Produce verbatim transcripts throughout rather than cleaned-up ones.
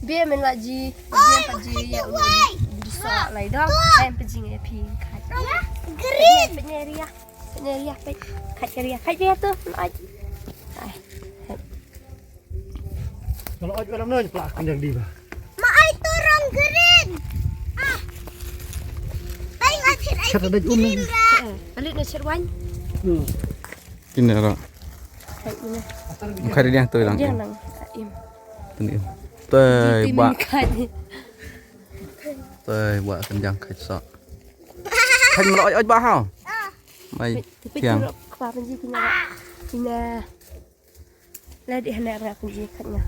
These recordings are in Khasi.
Bia men wa ji, bia pa ji ya u ji sa lai dong. Ai pa ji ngai phi khat. Green. Peit ne ria. Peit ne ria, peit. Khat ke ria. Khat ria tu. Ai. Kalau oj dalam nang plak kan yang di ba. Ma ai tu rong green. Ah. Ai ngai phi ai. Khat ada um. Balik na cherwan. Hmm. Kine ra. Hai ine. Bukan dia tu lang. Dia lang. Im. Tuni. Tei ba. Tei ba kenjang khat sa. Khat melo oj oj ba hau. Mai. Tiang. Kpa penji kine. Kine. La di hana ra penji khat nya.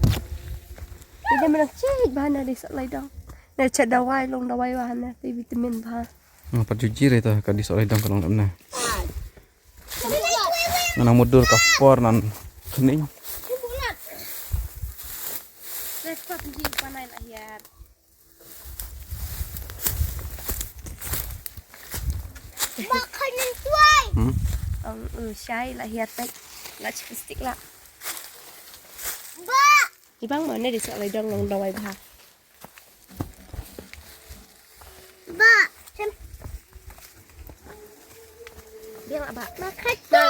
Dia menang cik ba hana di sa lai dong. Na cha dawai long dawai ba hana ti vitamin ba. Nga pat ju jir ita ka di sa lai dong ka long na. Nga nang mudur ka por nan kning. Ba khanin tuai. Hmm. Ong u shai la hiar pek. La chipstick la. Ba. Ibang mana di sa lai dong long dawai ba. Ba. Biang ba. Ma khat tu.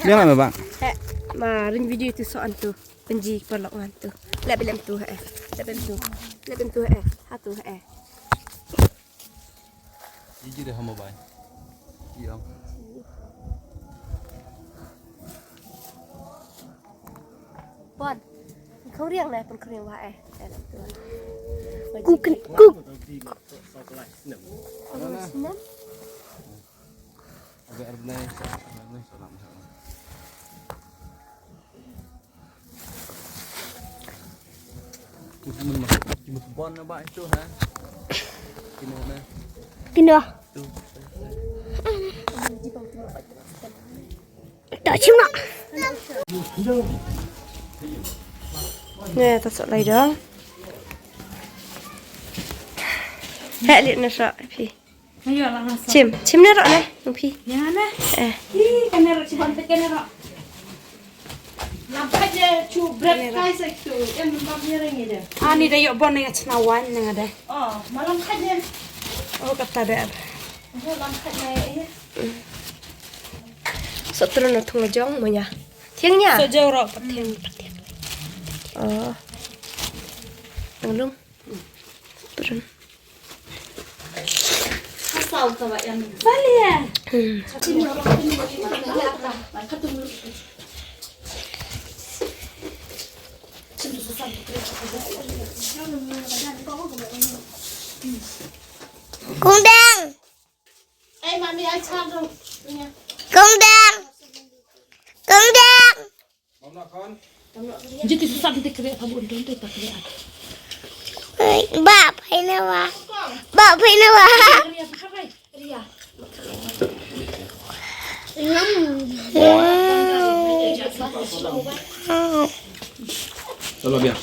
Biang ba ba. He. Ma ring video tu so an tu. Penji paralok ngan tu. Leh bilem tu he. Leh bilem tu. Leh bilem tu he. Ha tu he. Iji deh hama bai. Iji ong. Pon. Khong riang na pon khong riang wa eh. Kuk kuk. Agak rendah. Kino. Tak cuma. Nè, ta sok lai dong. Heh, liat na sok phi. Chim, chim ne ro ne, nung phi. Ïa ne. Eh. Hi, ka ne ro chi ban pet ka ne ro. Lam pet je chu bret kai sa tu. Em bam ne ro ngi de. Ani da ïoh bon ne nga chna wan ne nga de. Oh, ma lam pet je. Oh, kata de. Oh, lam pet ne eh. Sa tru na thung jong mo nya. Thiang nya. Sa jong ro pa thiang pa thiang. Oh. Nang lung. Tru. Kong Dang. Kong Dang. Kong Dang. Jiti susah nanti kena apa bun tu tak kena. Ba pai na wa. Ba pai na wa. Wow. Salah biar.